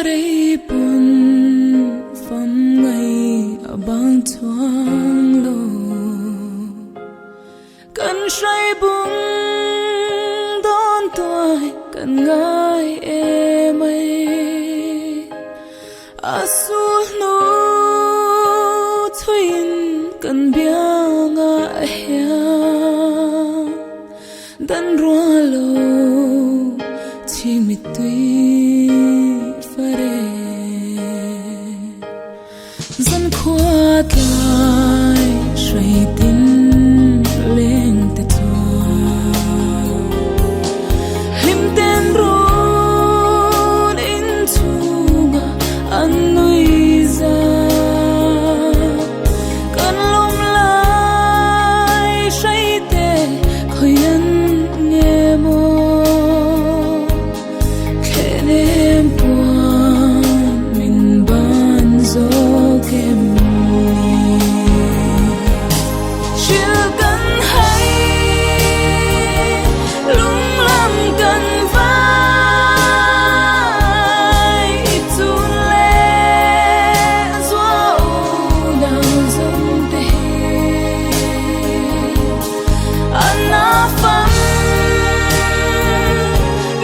Khuarei pawn fam ngai a bang chuang lo. Kan hrai bung dawn tuai kan ngai em ai. A sulhnu thuiin kan biangah hian dan rual lo chimit tui fare. Zan khua tlai hrai tin leng te chuan hlim ten run in chhunga an nui za. Kan lawm lai hrai te khawi an nge maw? Thlen em puan min ban zawk em ni? Hrilh kan hai, lung lam kan vai, i chun leh zuau nau zawng te hi a na fam.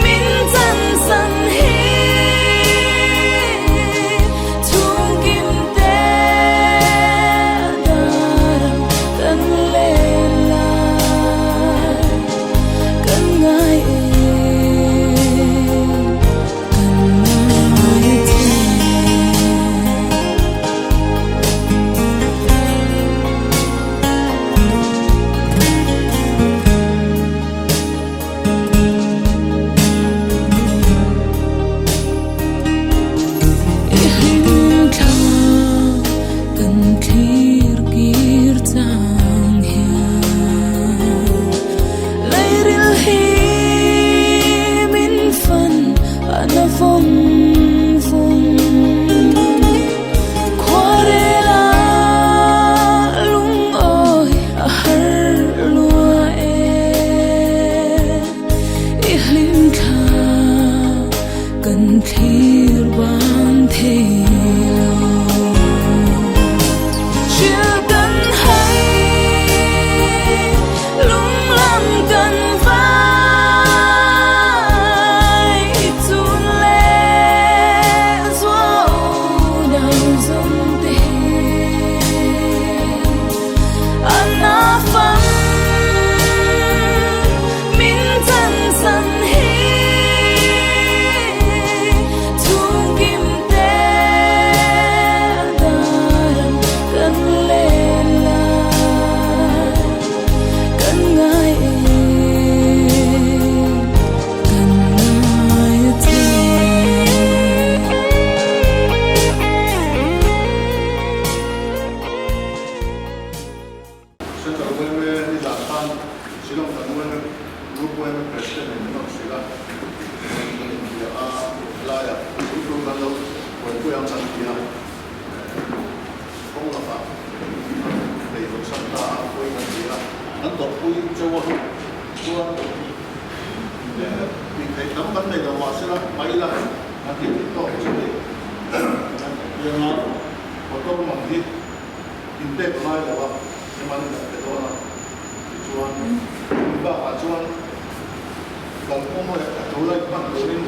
Min chan san hi chhungkim te daram kan len lai kan ngai em kan ngai che. I hlim thla kan thlir kir chang hian Lairil hi min fan a na vawng vawng Khuarela lungawi a har lua e I hlim thla kan thlir bang thei lo. Hrilh kan hai, lung lam kan vai, i chun leh zuau nau zawng te hi a na fam. Min chan san hi chhungkim te daram kan len lai kan ngai em kan ngai che. Central Yma ni zan khan Shillong kan Yma Group Yma President in min rawn hrilh a, kan inbia a, helaiah chu chu kan lo buaipui ang kan ti a, kawng lakah lei rawn san ta a, pawi kan ti a, kan tawrhpui cheu a, chuan tih theih tam kan nei lo mahsela mai ila kan tih theih tawk chu hei kan piang a, motor man hi. Inpek a ngai lo a, ema'n kan pe dawn a tichuan chumi bakah chuan kalkawng leh a tul a inhman turin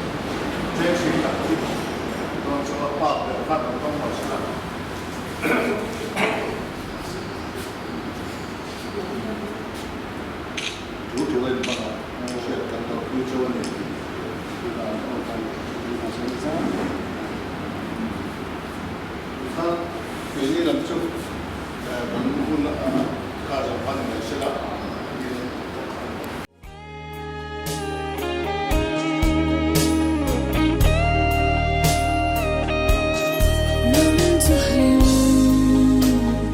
cheng hri tak hi dawn chu a pa ber khan an tawng mai sin a. Tul tul a inhman a, hriat kan tawrhpui cheu a ni tih Tikhan keini lam chu kan hun a kha zawng khan ni mai sela tiin ka khar a. Nang chu hlim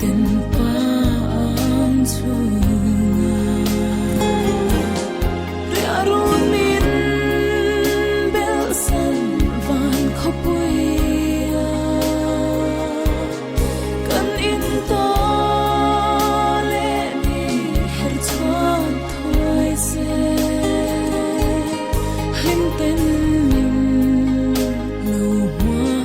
ten pa ang chhunga Riah run min belh san van khawpuia kan in tawh leh ni her chhuak thuai se hlim ten min lo hmuak.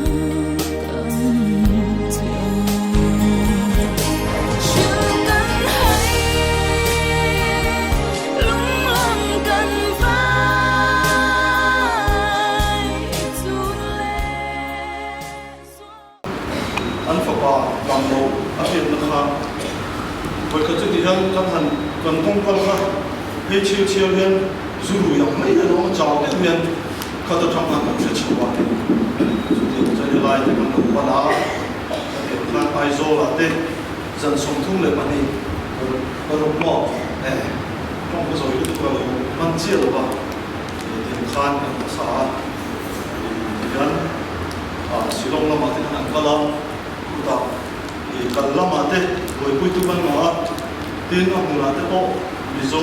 Phei chhiau chhiau hian zu rui ang mai hian awm a chau deuh hian khat atang khan kan hre chho a. Chutiang chuan helai te kan lo pan a, khatiang khan Aizawl ah te zan 32 paruk maw eh tawng ka zawi lutuk a lo hman chiah lo va, tiang khan kan hmasa a. Tihian Shillong lamah te khan an kal a, chutah I kal lamah te buaipuitu kan ngah a, tin a hmunah te pawh Mizo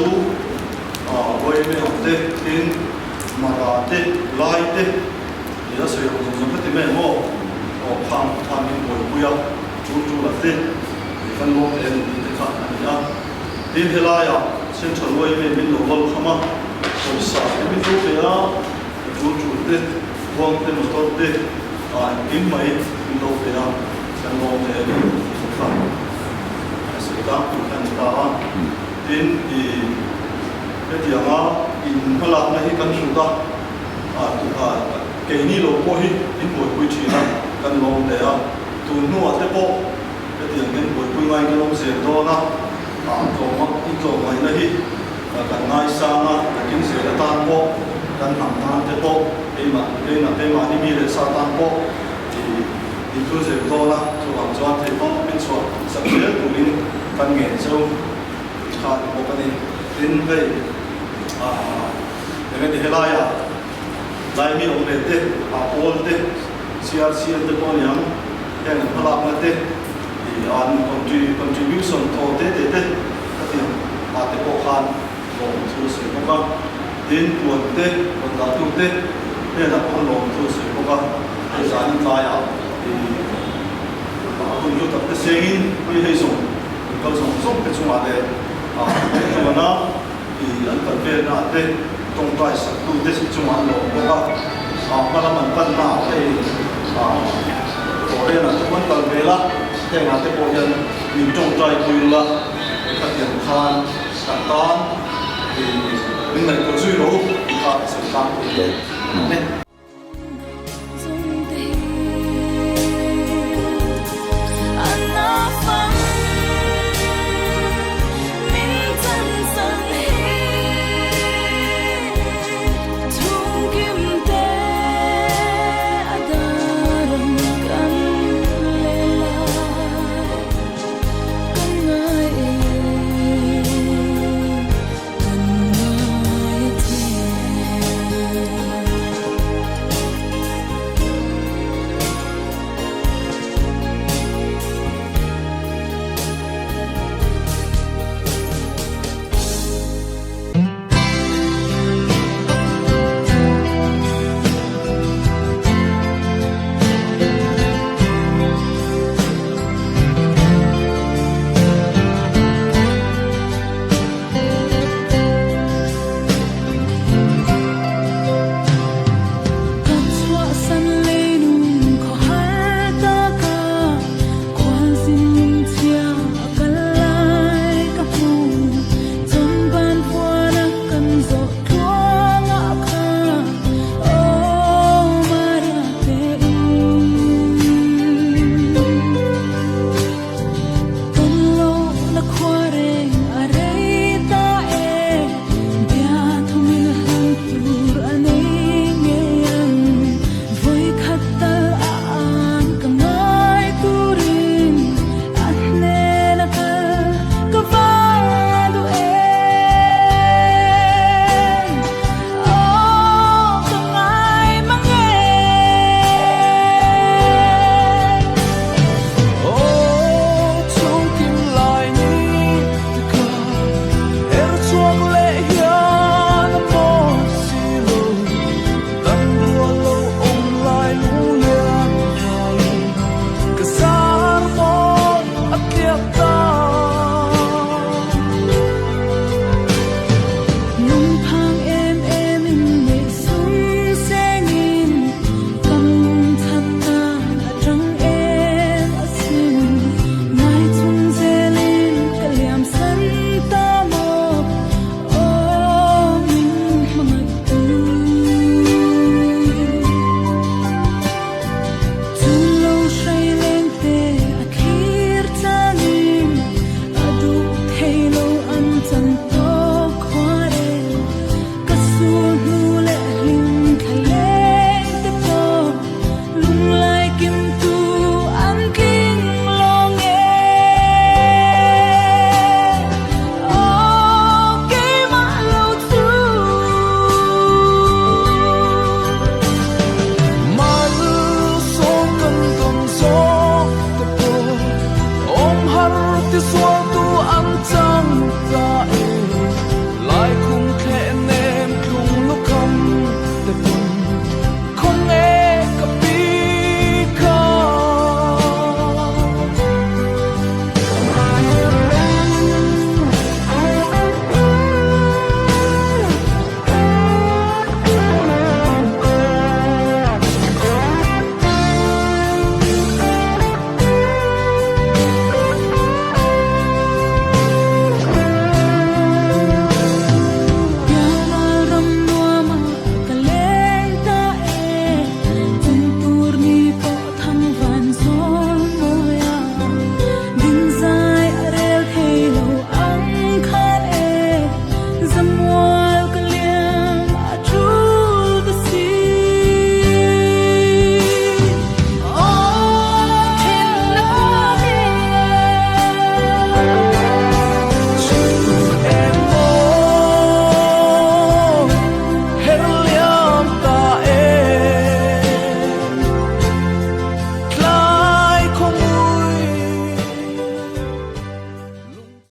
Uaime ang te, tin Mara te, Lai te nia sawi ang zawng zawng kha ti mai ang aw, aw khang khan min buaipui a, tul tul ah te i kan lawm em tih te kha a ni a. Tin helaiah Central Uaime min lo val kham a, pawisa te min lo pe a, tul tul te, kuang te, motor te ah engkim mai min lo pe a. Kan lawm leh a ni tih kha a sawi tlangpui kha a ni ta a. Tin, i hetianga in hmalakna hi kan hrut a, keini lo pawh hi in buaipui thin a, kan lawm leh a. Tun hnuah te pawh hetiang hian buaipui ngaiin kan awm zel dawn a, in tlawmngaihna hi kan ngaisang a, nakin zel atan pawh kan hnam tan te pawh, keimah keimahni mi leh sa tan pawh i In thu zir dawn a, chuvang chuan thei tawp in chhuah sak zel turin kan ngen cheu kha ni bawk a ni. Tin, hei aah eng nge helaiah Laimi awm ve te, a pawl te, CRCL te pawh a niang, heng an hmalakna te, ih an contribution thaw te te te khatiang ah te pawh khan lawm thu a sawi bawk a. Tin, puan te, rawn dahtu te hnenah pawh lawm thu a sawi bawk a. Hei zanin tlaiah i hun hlu tak te sengin hei hei zawng an kal zawng zawng te chungah leh an tuana i an kal velna ah te tawngtai sak tu te chungah an lawm bawk a. Hma lam an panna ah hei Tawhrenah te pawh an kal vel a, hengah te pawh hian min tawngtai pui ula khatiang khan kan tan i min ngaihtuah zui lo tih kha ka sawi tlangpui a ni.